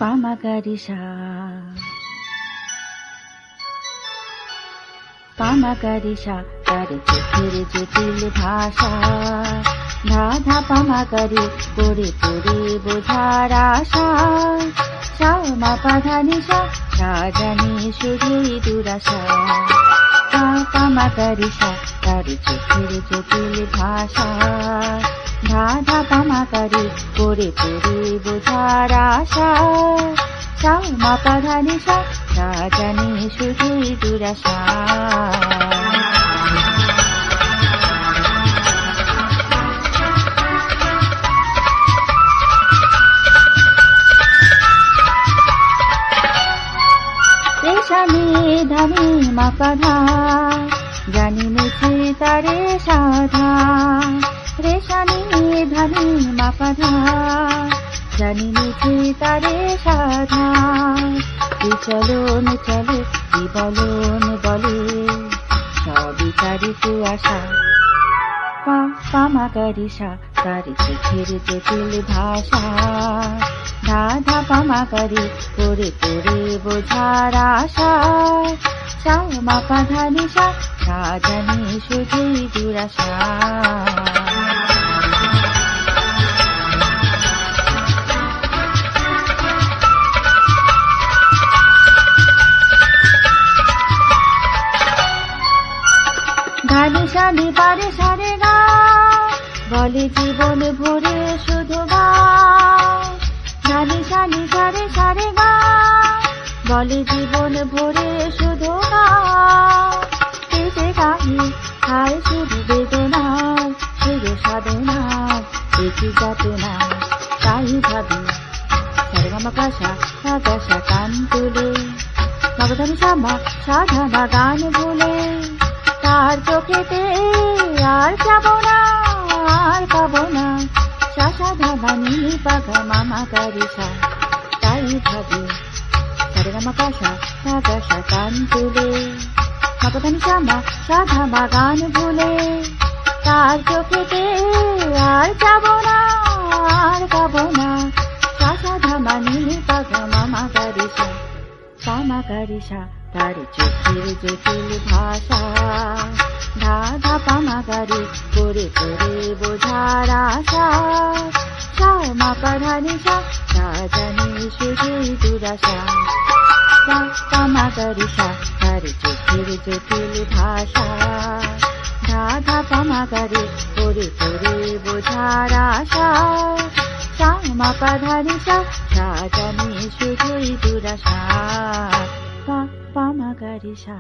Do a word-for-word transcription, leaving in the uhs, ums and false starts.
Pa ma ga ri sa. Pa ma ga ri sa, ga re jhâ' ghi' re jhâ' jhâtil bhâsa. Dâ dâ pa ma ga ri, pori pori bujhâ rasa. Sa ma pa dha ni sa, sa jhâ' ni sudhu durasa. Pa pa ma ga ri sa, ga re jhâ' ghi' re jhâ' jhâtil bhâsa. Dâ dâ pa ma ga ri, pori pori bujhâ rasa. Sa ma pa dha ni sa, sa jhâ' ni sudhu durasa. Re sa ni dha ni ma pa dha, jhâ' ni ni si ta re sa dha. Re sa ni dha ni ma pa dha, jhâ' ni ni si ta re sa dha. Di chalon chalè, di bolon bolè, so bi ta ri kuasa. Pa pa ma ga ri sa, ga re jhâ' ghi' re jhâ' jhâtil bhâsa. Dâ dâ pa ma ga ri, pori pori bujhâ rasa. Sa ma pa dha ni sa, sa jhâ' ni sudhu durasa. Dha ni sa ni pa re sa re ga, bolè jibon bhore sudhu ga. Dha ni sa ni sa re sa re ga, bolè jibon bhore sudhu ga. Te se kahi, hai sudhu bedona, sudhu sadona, eki jatona, kahi bhabi. Sa re ga ma pa sa, sa ga sa tantule. Ma pa dha ni sa ma, sa dha ma ga ni bhule. Tar chokhete, ar chabona, ar kabona. Sa sa dha ma ni ni pa ga ma ma ga ri sa. Kahi bhabi. Sa re ga ma pa sa, sa ga sa tantule. Ma pa dha ni sa ma, sa dha ma ga ni bhule. Tar chokhete, ar chabona, ar kabona. Sa sa dha ma ni ni pa ga ma ma ga ri sa. Pa ma ga ri sa, ga re jhâ' ghi' re jhâ' jhâtil bhâsa. Dâ dâ pa ma ga ri, pori pori bujhâ rasa. Sa ma pa dha ni sa, sa jhâ' ni sudhu durasa. Pa pa ma ga ri sa, ga re jhâ' ghi' re jhâ' jhâtil bhâsa. Dâ dâ pa ma ga ri, pori pori bujhâ rasa. Sa ma pa dha ni sa, sa jhâ' ni sudhu durasa. Pa pa ma ga ri sa.